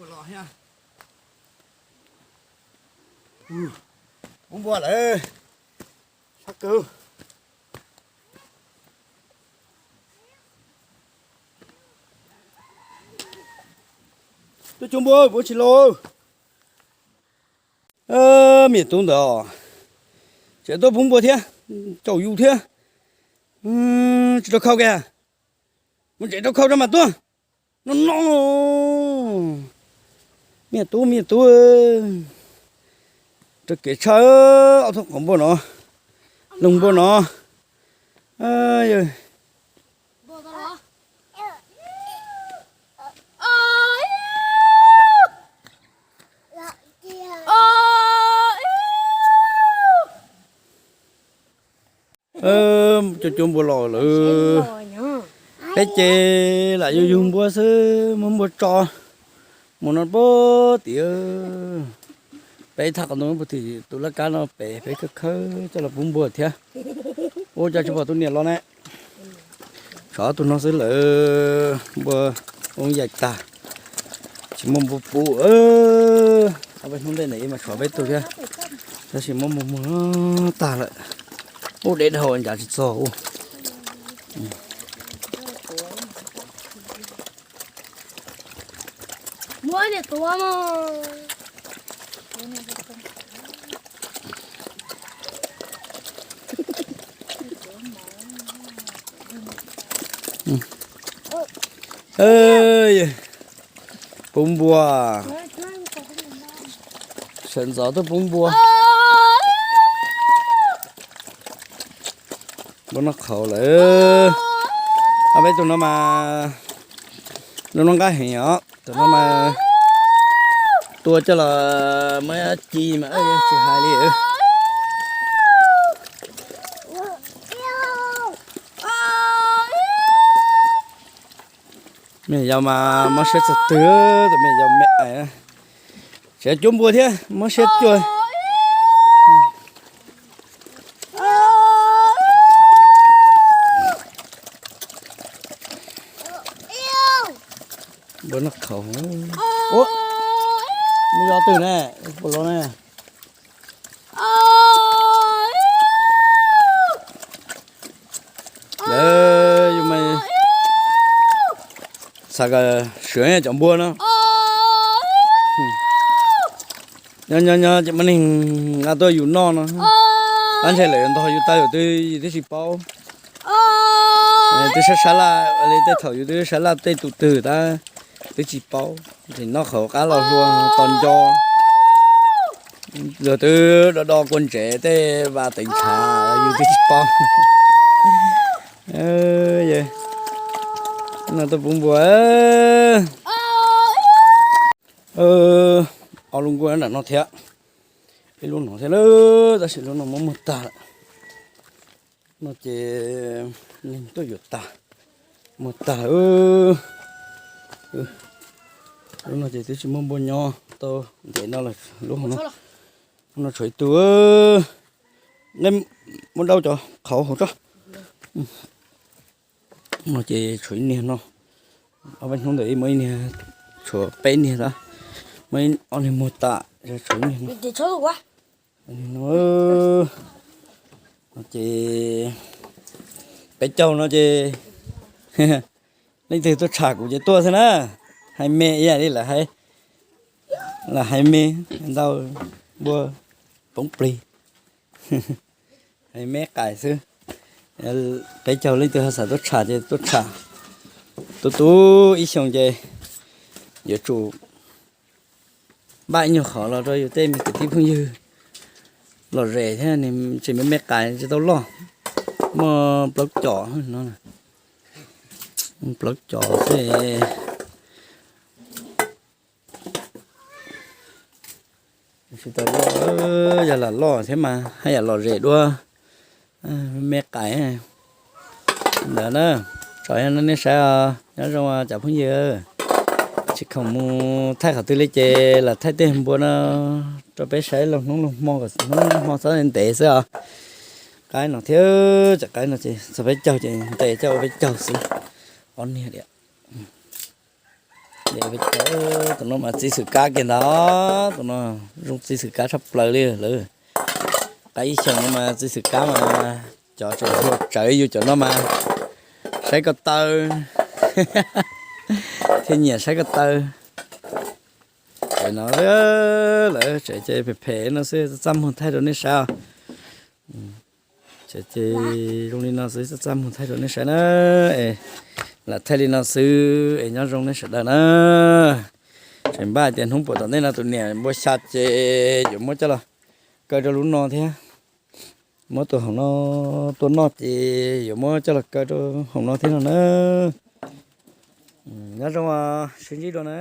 Puv npua lawm, sab kawg. Tuaj cuab npua, puv tsis los. Me tub ntawd os, tseem tuaj puv npua thiab, caum yus thiab. Tsis rau khau kiag, mus tsev rau khau rau mas tuaj. No no, me tub, me tub, rau kev tshaj ob tug qhov npua no, loog npua no. Cuab cuab npua los lawm. Peb ces lam yug yug npua xwb, muab npua tso mus no puag tim. Peb thaj qhov ntoo puag tim tus laj kab no pem, peb khawb khawb coj los pub npua thiab. Ua cas tsis pom tus niam los ne. Tshuav ob tug no xwb lawm, npua ua yaim tag, tsis muaj npua pub. Ob peb hnub ntej ntawd mas tshuav peb tug thiab, tab sis muab npua muag tag lawm. Ub, deb dhau ncav tsis txog ub. Pub npua, sawv ntxov tuaj pub npua. Npua noj qhauv lawm. Ob peb tus no mas zoo noj nqaij heev os. Tus no mas tua coj los muab ci mas tsis hais li. Me yau mas mob siab txog twg, tus me yau me ais. Tseem cuab npua thiab mob siab cuag. Npua noj qhauv. Ua, mus yos twg ne, puas los ne. Lawv yus mas xav kom sawv cov npua no. Nyob nyob nyob ces muaj neeg nqa tuaj yus noj no. Tab ntshe lawv yuav ntog yus tau yus twb, yus twb tsis paub. Twb sab sab laj li tej thaum yus twb sab laj tej tus twg tab twb tsis paub. Tseem noj qhauv qab los hlua tos nco. Luag twb do do kua ntsev tej vas teev tshav yus twb tsis paub. No tuaj pub npua. Ob lub nkuaj nram no thiab, ib lub no thiab lawm, tab sis lub no muab muag tag lawm. No ces neeg tuaj yuav tas, muag tag lawm. Lub no ces twb tsis muaj npua nyob tau ntev no lawm, lub no tshuav ib tug. Nej muab dauj cov qhauv hauv tso. No ces tshuav ib niag no, ob peb hnub ntawd muaj ib niag, tshuav peb niag tab, muaj ob niag muag tas, tshuav ib niag no. No ces peb caug no ces leej twg tuaj tsham kuv ces tuaj xwb na. Hais me ib yam li lawv hais, lawv hais me ntau, npua poob plig, hais me qais xwb. Peb caug leej twg ho xav tuaj tsham ces tuaj tsham. Tu tu ib xyoos ces yuav tsum npaj ib nyuag qhov los rau yus tej me kwv tij phooj ywg lom zem thiab, tsis me me qais tsis tau loj, muaj plaub cos no, plaub cos xwb. Tsis tau loj, yog lam loj thiab mas haj yam lom zem dua, me qais ntawd na. Tso nej saib os, nyob zoo cov phooj ywg, tsis khoom mus thaij qhov twg li ces lam thaij tej npua no rau peb saib los hnub los hmo, hnub los hmo txhob ntev xwb os. Qaib no thiab, cov qaib no ces txog peb caug ces ntes coj ua peb caug xwb, ob niag diam. Ces tus no mas txiv xwm kab kiag ntag, tus no zoo txiv xwm kab tshaj plaws li lawm. Qab ib xyoos no mas txiv xwm kab mas cov tseem hluas tsawv, yus cov no mas saib ko taw thiaj nyiam saib ko taw. Ces no lawv tseem ces phem phem no xwb, txaj muag thaij rau nej saib os. Ces zoo li no xwb, txaj muag thaij rau nej saib na. Es lam thaij li no xwb es nyob zoo nej sawv daws na. Tseem npaj hais tias hnub puas tom ntej no tus niam npua xya ces yuav muab coj los kaw rau lub no thiab. Muab tus hauv no tua noj ces yuav muab coj los kaw rau hauv no thiab no na. Nyob zoo, sib ntsib dua na.